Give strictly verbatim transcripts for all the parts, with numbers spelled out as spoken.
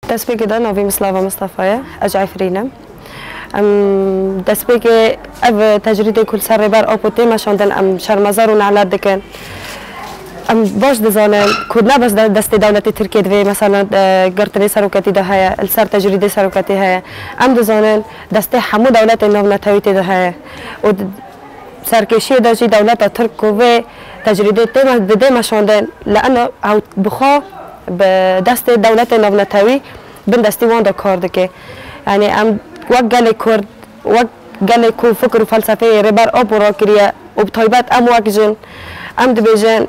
Destpêkê de navê min Slava Mistefa ye, ez ji Efrîn im. Em destpêkê ev tecrîdê ku li ser Rêber Apo tê meşandin, em şermezar û nelet dikin. Em baş dizanin ku ne bes de-, destê dewletê Tirkiyê divê, mesela, e, girtinê seroketî de heye, li ser tecrîdê seroketî heye. Em dizanin destê hemû dewletên navnetewî tê de heye. Û di-, serkêşiyê de jî dewleta Tirk ku vê tecrîdê tê me-, didê meşandin, li eno ew bi xwe bi destê dewletên navnetewî bin destî wan de kar dike. Yanî em wek gelê Kurd, wek gelê ku fikr û felsefeyê Rêber Apo rakiriye û bi taybet em wek jin, em dibêjin,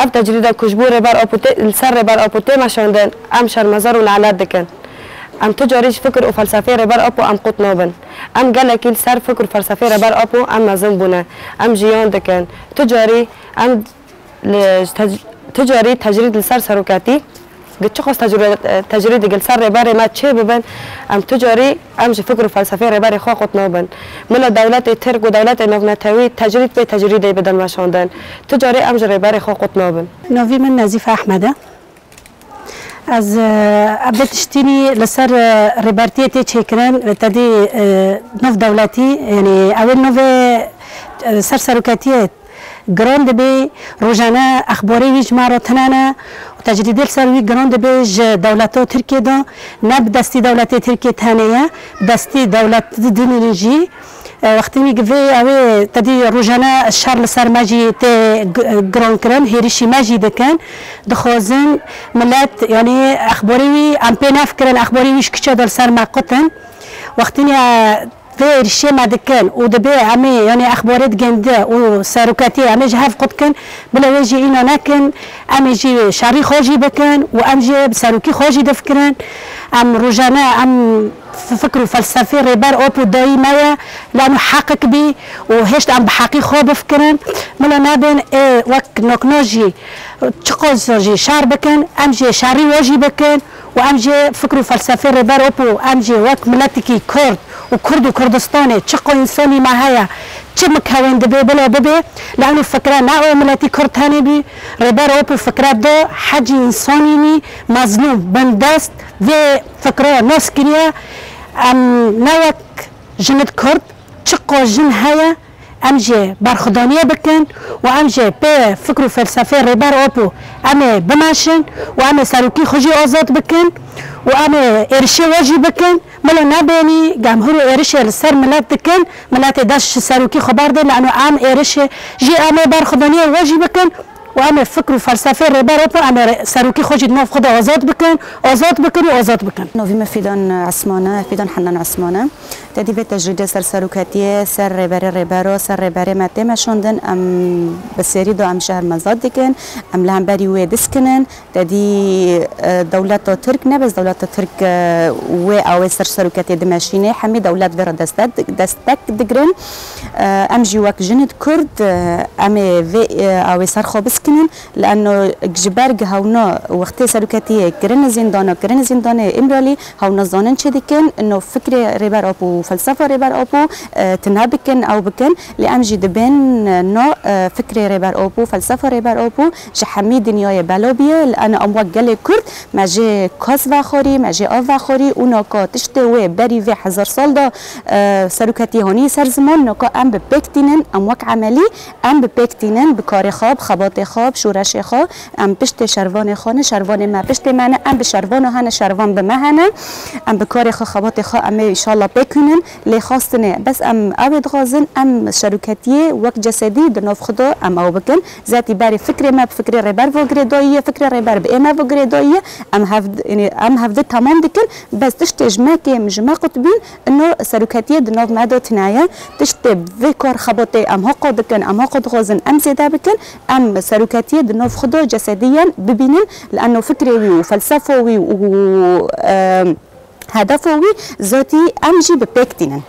ev tecrîda ku ji bo Rêber Apo tê, li ser Rêber Apo tê meşandin, em şermezar û nelet dikin. Em tu carî ji fikr û felsefeyê Rêber Apo em qut nabin. Em gelekî li ser fikr û felsefeyê Rêber Apo em mezin bûne. Em jiyan dikin. Tu carî em li, ji tec-, tu carî tecrîd li ser seroketî, gi-, çiqas tecrî-, tecrîdek li ser rêberê me çê bibin, em tu carî em ji fikr û felsefeyê rêberê xwe qut nabin. Mila dewletê Tirk û dewletê navnetewî tecrîd pê tecrîdê bidin meşandin. Tu carî em ji rêberê xwe qut nabin. Navê min Nezîfe Ehmed e. Ez, e, vê tiştînî li ser, e, rêbertiyê tê çêkirin, te dî, e, nov dewletî, yanî ew ê nov ê, e, ser seroketiyê giran dibê, rojane exbarê wî ji me re tune ne û tecrîdê li ser wî giran dibê ji dewleta Tirkiyê de, ne bi destî dewletê Tirkiyê tenê ye, bi destî dewlet din jî. E, wextî wî givê ew ê te dî rojane şer li ser me jî tê g-, giran kirin, hêrişî me jî dikin. Dixwazin milet, yanî exbarê wî em pê nefikirin, exbarê wî ji kiçe de li ser me qutin. Wextî ya vê êrişê me dikin û dibê em ê, yanî exbarê digên di û seroketiyê em ê ji hev qut kin, bila wê jî îna nekin, em ê jî şerî xwe jî bikin û em jî bi serokî xwe jî difikirin. Em rojane, em f-, fikr û felsefê Rêber Apo dayî me ye, lano heqik bî û hêşt em bi heqî xwe bifikirin. Mila nabên ê wek nokna jî çiqas jî şer bikin, em jî şerî we jî bikin û em jî fikr û felsefê Rêber Apo, em jî wek miletikî Kurd û Kurd û Kurdistanê çiqa însanî me heye, çi mikewên dibê bila bibê, lano fikre ne o miletî Kurd tenê bî, Rêber Apo fikre da hecî însanînî mezlûm, bindest, vê fikra nas kiriye. Em ne wek jinik Kurd, çiqa jin heye, em jê berxwedaniye bikin û em jê pê fikr û felsefê Rêber Apo em ê bimeşin û em ê serokî xwe jî azad bikin û em ê êrişê we jî bikin. Mila nebênî, gem hiro êrişê li ser milet dikin, miletê dest ji serokî xwe berde, lano em êrişê jî em ê berxwedaniye we jî bikin. Û em ê fikr û felsefê Rêber Apo, em ê re-, serokî xwe jî di nav xwe de azad bikin, azad bikin û azad bikin. Navî me Fîdan Esman e, Fîdan Hennan Esman e. Te dî vê tecrîdê ser seroketiyê, ser rêberê rêbero, ser rêberê me tê meşandin, em bi serî de em şermezar dikin, em li hemberî wê diskinin. Te dî, e, dewleta Tirk, ne bes dewleta Tirk, e, wê ew ê ser seroketiyê dimeşînê, hemî dewlet vê re destek, destek digirin. E, em jî wek jinid Kurd, e, em ê vê, e, ew ê ser xwe biskinin. Li eno ji ber hewna wextê seroketiyê kirine zîndana, kirine zîndanê Îmralî, hewna zanin çê dikin, no fikrê Rêber Apo û felsefa Rêber Apo, e, tune bikin, ew bikin. Lê em jî dibên, e, no, e, fikrê Rêber Apo, felsefa Rêber Apo ji hemî dinyayê bela bûye. Li eno em wek gelê Kurd, me jê kas vexwarî, me jê av vexwarî û naka tiştê wê berî vê hezar sal de, e, seroketiyê hanî ser ziman, naka em bi pêk tînin, em wek emelî, em bi pêk tînin, bi karê xwe, bi xebatê xwe, bi şoreşê xwe, em piştê şervanê xwe ne, şervanê me piştê me ne, em bi şervana hene şervan bi me hene, em bi karê xwe, xebatê xwe, em ê înşallah pêk hînin, lê xwestinê, bes em ew ê dixwazin, em şeroketiyê wek cesedî di nav xwe de em ew bikin. Zetî berê fikrê me bi fikrê Rêber ve girêdayî ye, fikrê Rêber bi ê me ve girêdayî ye, em hev, yanî em hevdi temam dikin, bes tiştê ji me kêm, ji me qutbîn, ino seroketiyê di nav me de tune ye. Tiştê vê kar xebatê em haqa dikin, em haqa dixwazin, em zêde bikin, em seroketiyê di nav xwe de cesediyen bibînin, li eno fikrê wî û felsefa wî û, e, hedefa wî zatî em jî bi pêk tînin.